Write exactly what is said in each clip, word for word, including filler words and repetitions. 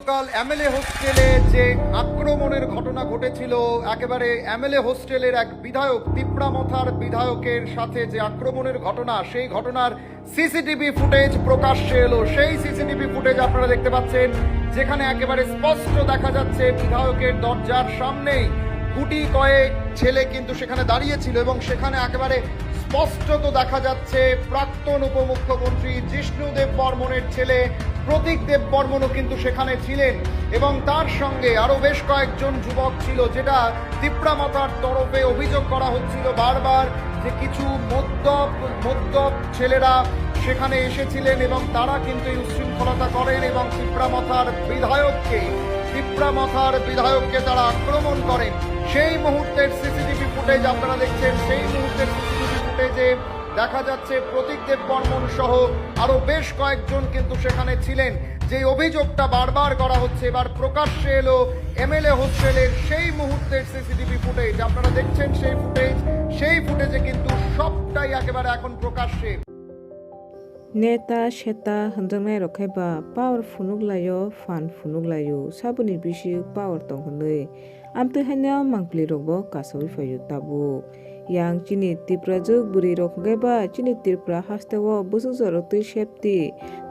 গতকাল এমএলএ হোস্টেলে যে আক্রমণের ঘটনা ঘটেছিল, একেবারে এমএলএ হোস্টেলের এক বিধায়ক, তিপ্রা মথার বিধায়কের সাথে যে আক্রমণের ঘটনা, সেই ঘটনার সিসিটিভি ফুটেজ প্রকাশ্যে এলো। সেই সিসিটিভি ফুটেজ আপনারা দেখতে পাচ্ছেন, যেখানে একেবারে স্পষ্ট দেখা যাচ্ছে বিধায়কের দরজার সামনেই গুটি কয়েক ছেলে কিন্তু সেখানে দাঁড়িয়েছিল এবং সেখানে একেবারে স্পষ্টত দেখা যাচ্ছে প্রাক্তন উপমুখ্যমন্ত্রী জিষ্ণু দেব বর্মনের ছেলে প্রতীক দেব বর্মনও কিন্তু সেখানে ছিলেন এবং তার সঙ্গে আরো বেশ কয়েকজন যুবক ছিল, যেটা তিপ্রা মথার তরফে অভিযোগ করা হচ্ছিল বারবার যে কিছু মদ্যপ মদ্যপ ছেলেরা সেখানে এসেছিলেন এবং তারা কিন্তু এই উচ্ছৃঙ্খলতা করেন এবং তিপ্রা মথার বিধায়ককে তিপ্রা মথার বিধায়ককে তারা আক্রমণ করেন। সেই মুহূর্তের সিসিটিভি ফুটেজ আপনারা দেখছেন, সেই মুহূর্তের সিসিটিভি ফুটেজে দেখা যাচ্ছে প্রতীক দেব বর্মন সহ আরো বেশ কয়েকজন কিন্তু সেখানে ছিলেন। যে অভিযোগটা বারবার করা হচ্ছে, এবার প্রকাশ্যে এলো এমএলএ হোস্টেলের সেই মুহূর্তের সিসিটিভি ফুটেজ। আপনারা দেখছেন সেই ফুটেজ, সেই ফুটেজে কিন্তু সবটাই একেবারে এখন প্রকাশ্যে। Neta seta hwnjaknai rok khe ba power phunuk laio, phan phunuk laio, saboni bisik power tong hwnwi. Amtwi haino mangpili rokbo kasaui phaio tabuk. Yang chini Tiprajwk bwrwi rok hwnkhe ba chini Tripura hasteo bwswk jorok twi safety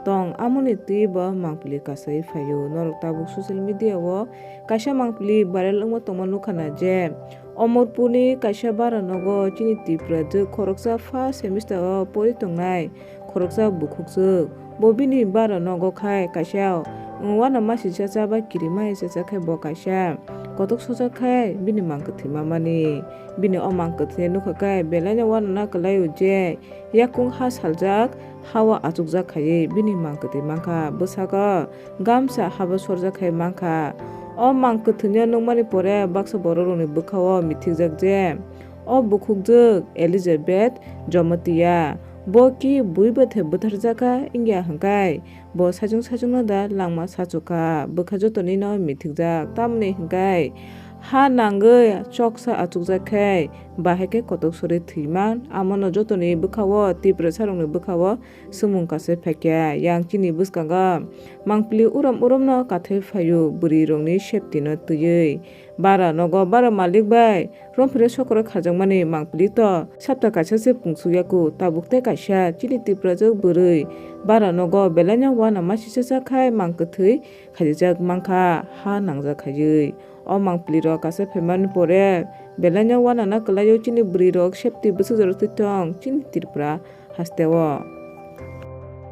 tong, amoni twi bo mangpili kasaui phaio. Norok tabuk social media o kaisa mangpili viral wngma tongma nukha na je Omorpurni kaisa bara nogo chini Tiprajwk khoroksa first semester o pori tongnai khoroksa bukhukjwk. Bo bini bara nogo khai kaisa, mm, uanama sisa cha ba kirima sisa khe bo kaisa kotok sochak khai bini mang kwthwi mamani. Bini o mang kwthwi nukha khe belaino uanana kwlaio je yakung ha saljak, ha o achukjak khaiwi bini mang kwthwi mankha. Bwsako gamsa habo sorjak khai mankha. O mang kwthwino nukmani pore baksa borok rokni bwkha o mithikjak je o bukhukjwk Elizabeth Jomotia. Bo ki bui bwthai bwtharjakha wngya hwnkhe bo saichung saichungno da langma sachukha, bwkha jotonino mithikjak. Tamoni hwnkhe ha nangwi choksa achukjak khe bahai khe kotok sori thwiman. Amono jotoni bwkha o Tiprasarokni bwkha o swmung kaisa phaikha. Yang chini bwskango mangpili urom uromno kathai phaio bwrwi rokni safety no twiwi. Bara nogo bara malik bai romphre sokoro kharjakmani mangpili to sapta kaisa se pungsuk yaku, tabuk tei kaisa chini Tiprajwk bwrwi bara nogo belaino uanama sisa cha khai mang kwthwi khaijak mankha ha nangjak khaiwi. O mangpili rok kaisa phaimani pore belaino uanana kwlaio chini bwrwi rok safety bwswk jorok twi tong chini Tripura hasteo.